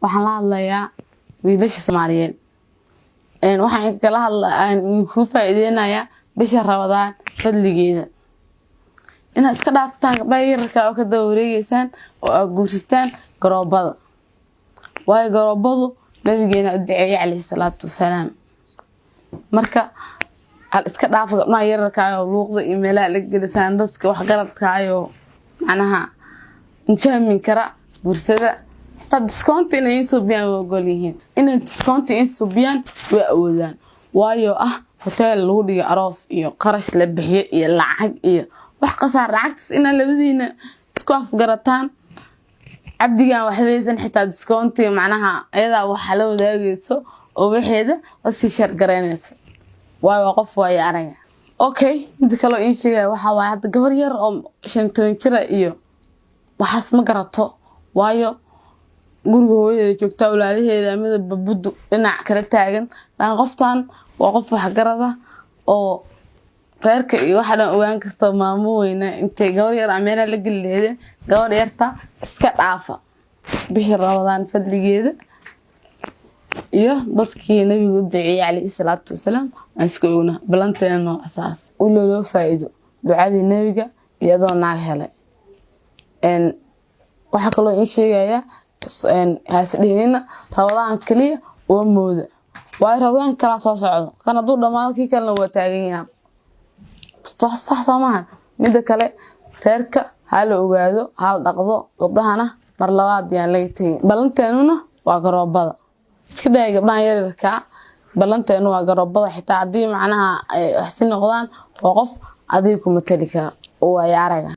Waxaan la hadlayaa wiilasha Soomaaliyeed. Waxaan kala hadla aan idinku faa'iideynayaa bisha Ramadaan fadligeeda, inaad iska dhaaftaan gabdhaha yararka oo ka daba wareegeysaan oo aad guursataan garoobada, waayo garoobadu nabigeena u duceeyay, calayhi salaatu wasalaam. Marka hal iska dhaafa gabdhaha yararkaayo luuqda iyo meelaha la gelisaan. Dadka waxgaradkaayo macnaha fahmi kara guursada. Xitaa discount inay iin suubiyaan waa ogol yihiin, inay discount iin suubiyaan way awoodaan, waayo ah hotel lagu dhigo aroos iyo qarash la bixiyo iyo lacag iyo wax qasaar. Lacagtaas inaa labadiina isku afgarataan. Cabdigan waxbaysan xitaa discountiga macnaha ayadaa waxa la wadaagayso oo waxeeda lasii shargaraynayso, waayo waa qof waayo araga. Okay, mida kaloo iin sheegaya waxaa waaye, hadda gabar yar oo 15 jira iyo waxaas ma garato, waayo guriga hooyadeeda joogtaa, walaalaheeda midaba buddu dhinac kala taagan. Laakiin qoftan waa qof waxgarada oo reerka iyo waxa dhan ogaan karta, maamo weyne. Intay gabar yar aa meelaha la geli laheedeen, gabadh yarta iska dhaafa. Bisha Ramadaan fadligeeda iyo dadkii nabigu u duceeyey, calayhi salaatu wasalaam, aan iska ogna. Balanteena asaas wilo loo faa'iido ducadii nabiga iyo adoo naag helay. Waxaa kaloo in sheegaya, haasdhihinina Ramadaan kaliya uga mooda, waayo Ramadaan kalaa soo socdo. Kan hadduu dhamaado, kii kalena waa taagan yahaa. Sax soo maahan? Mida kale, reerka ha la ogaado, hala dhaqdo gabdhahana. Mar labaad yaan laga tegin, ballanteenuna waa garoobada. Iska daaya gabdhahan yaryarkaa, ballanteenu waa garoobada. Xitaa haddii macnaha ay wax si noqdaan, waa qof adiga ku matali kara oo waayo araga.